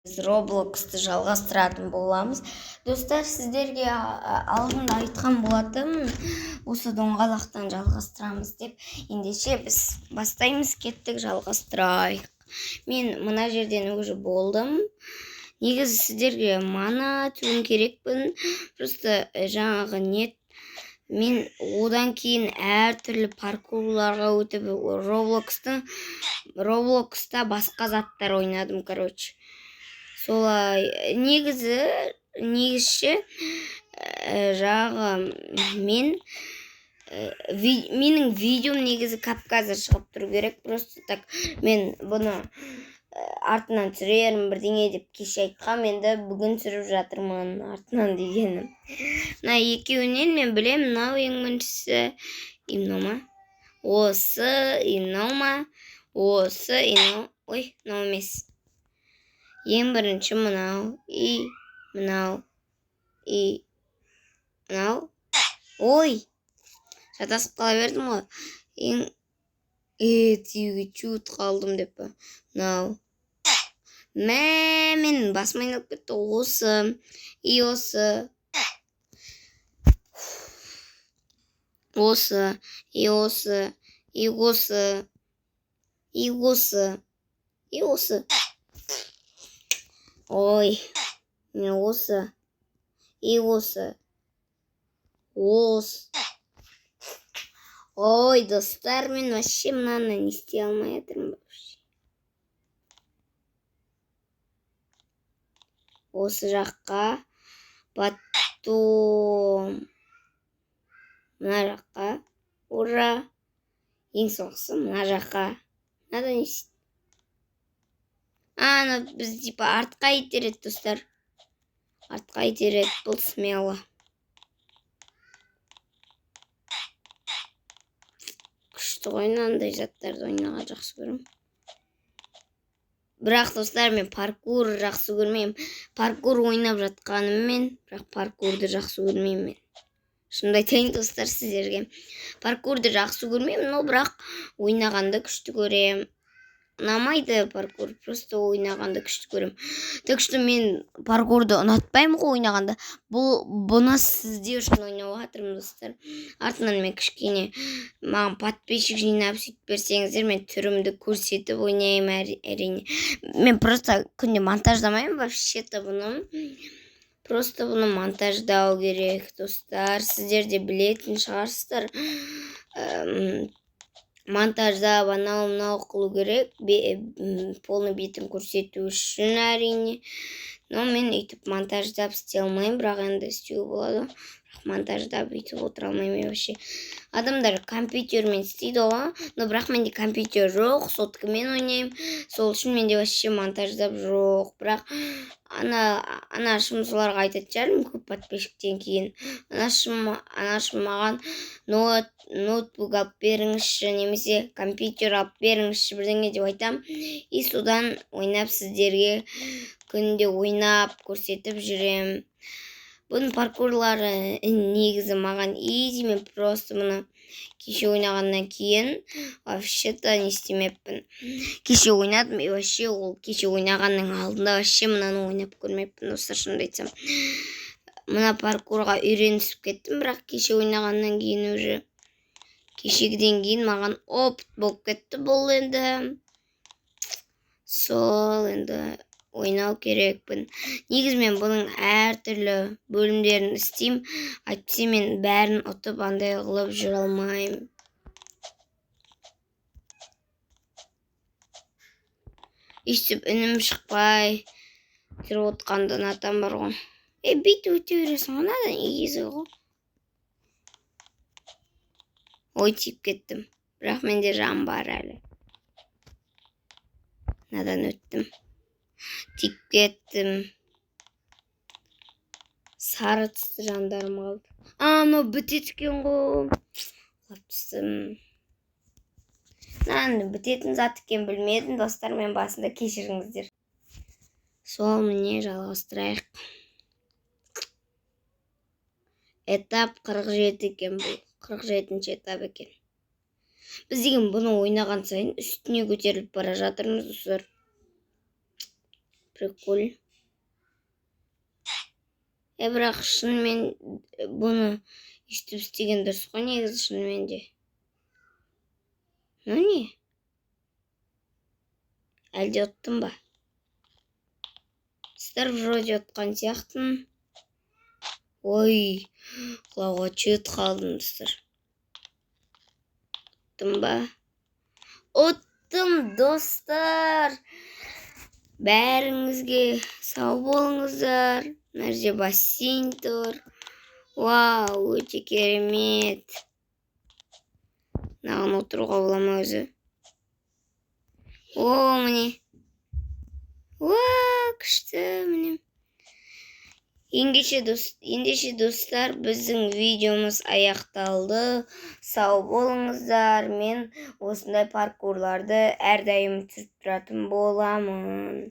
Біз Роблоксты жалғастыратын боламыз. Достар, сіздерге алдында айтқан болатынмын, осы доңғалақтан жалғастырамыз деп. Ендеше біз бастаймыз, кеттік, жалғастырайық. Мен мына жерден уже болдым. Негізі сіздерге мана түгін керекпін. Просто жаңағы нет. Мен одан кейін әртүрлі паркурларға өтіп, Роблокста басқа заттар ойнадым, короче. Солай, негізше, жағы мен, менің видеом негізі кап-қазір шығып тұру керек. Просто так мен бұны артынан түсірермін бірдеңе деп кеше айтқам, енді бүгін түсіріп жатырмын артынан дегенім. Мына екеуінен мен білемін, мынау ең біріншісі, и мынау ма? Осы, и мынау ма? Осы, и мынау, ой, мынау емес. Ең бірінші мынау, и мынау, и мынау. Ой, шатасып қала бердім ғой. Ең, тиюге чуть қалдым деп па. Мынау. Мә, мен басым айналып кетті. Осы, и осы. Осы, и осы, и осы, и осы, и осы. Ой, мен осы, и осы, осы. Ой, достар, мен вообще мынаны не істей алмай жатырмын вообще. Осы жаққа, потом мына жаққа, ура. Ең соңғысы мына жаққа. Надо не істейді? Ана біз типа артқа итереді, достар. Артқа итереді, бұл смело. Күшті ғой, мынандай заттарды ойнаған жақсы көремін. Бірақ, достар, мен паркур жақсы көрмеймін. Паркур ойнап жатқаныммен, бірақ паркурды жақсы көрмеймін мен. Шынымды айтайын, достар, сіздерге. Паркурды жақсы көрмеймін, но бірақ ойнағанды күшті көремін. Ұнамайды паркур, просто ойнағанды күшті көремін. Так что мен паркурды ұнатпаймын ғой ойнағанды. Бұны сіздер үшін ойнап жатырмын, достар. Артынан мен кішкене маған подписчик жинап сөйтіп берсеңіздер, мен түрімді көрсетіп ойнаймын әрине. Мен просто күнде монтаждамаймын вообще-то бұны. Просто бұны монтаждау керек, достар. Сіздер де білетін шығарсыздар. Монтаждап анау мынау қылу керек, полный бетін көрсету үшін әрине. Но мен өйтіп монтаждап істей алмаймын, бірақ енді істеуге болады. Бірақ монтаждап өйтіп отыра алмаймын мен вообще. Адамдар компьютермен істейді ғой, но бірақ менде компьютер жоқ, соткамен ойнаймын. Сол үшін менде вообще монтаждап жоқ. Бірақ анашым соларға айтатын шығармын көп подписчиктен кейін. Анашым маған ноутбук алып беріңізші, немесе компьютер алып беріңізші бірдеңе деп айтамын. И содан ойнап сіздерге күнде ойнап көрсетіп жүремін. Бұның паркурлары негізі маған изи, мен просто мұны кеше ойнағаннан кейін вообще-то не істемеппін. Кеше ойнадым, и вообще ол кеше ойнағанның алдында вообще мынаны ойнап көрмеппін, достар, шынымды айтсам. Мына паркурға үйренісіп кеттім, бірақ кеше ойнағаннан кейін уже кешегіден кейін маған опыт болып кетті бұл енді. Сол енді ойнау керекпін. Негізі мен бұның әртүрлі бөлімдерін істеймін. Әйтпесе мен бәрін ұтып андай қылып жүре алмаймын. Өйстіп үнім шықпай тұрып отқанды ұнатамын бар ғой. Бүйтіп өте бересің ғой, мынадан изи ғой. Ой, тиіп кеттім. Бірақ менде жан бар әлі. Мынадан өттім. Тиіп кеттім. Сары түсті жандарым қалды. А, мынау бітеді екен ғой. Құлап түстім. Мынаны бітетін зат екен білмедім, достар, мен басында кешіріңіздер. Сол міне жалғастырайық. Этап қырық жеті екен бұл. Қырық жетінші этап екен. Біз деген бұны ойнаған сайын үстіне көтеріліп бара жатырмыз, достар. Прикольно. Е, бірақ шынымен бұны өйстіп істеген дұрыс қой негізі, шынымен де. Ну не, әлде ұттым ба, достар? Вроде ұтқан сияқтымын. Ой, құлауға чуть қалдым, достар. Ұттым ба? Ұттым, достар! Бәріңізге сау болыңыздар. Мына жерде бассейн тұр. Вау, өте керемет! Мынаған отыруға бола ма өзі? О, міне! Уа, күшті! Міне, ендеше, достар, біздің видеомыз аяқталды. Сау болыңыздар! Мен осындай паркурларды әрдайым түсіріп тұратын боламын.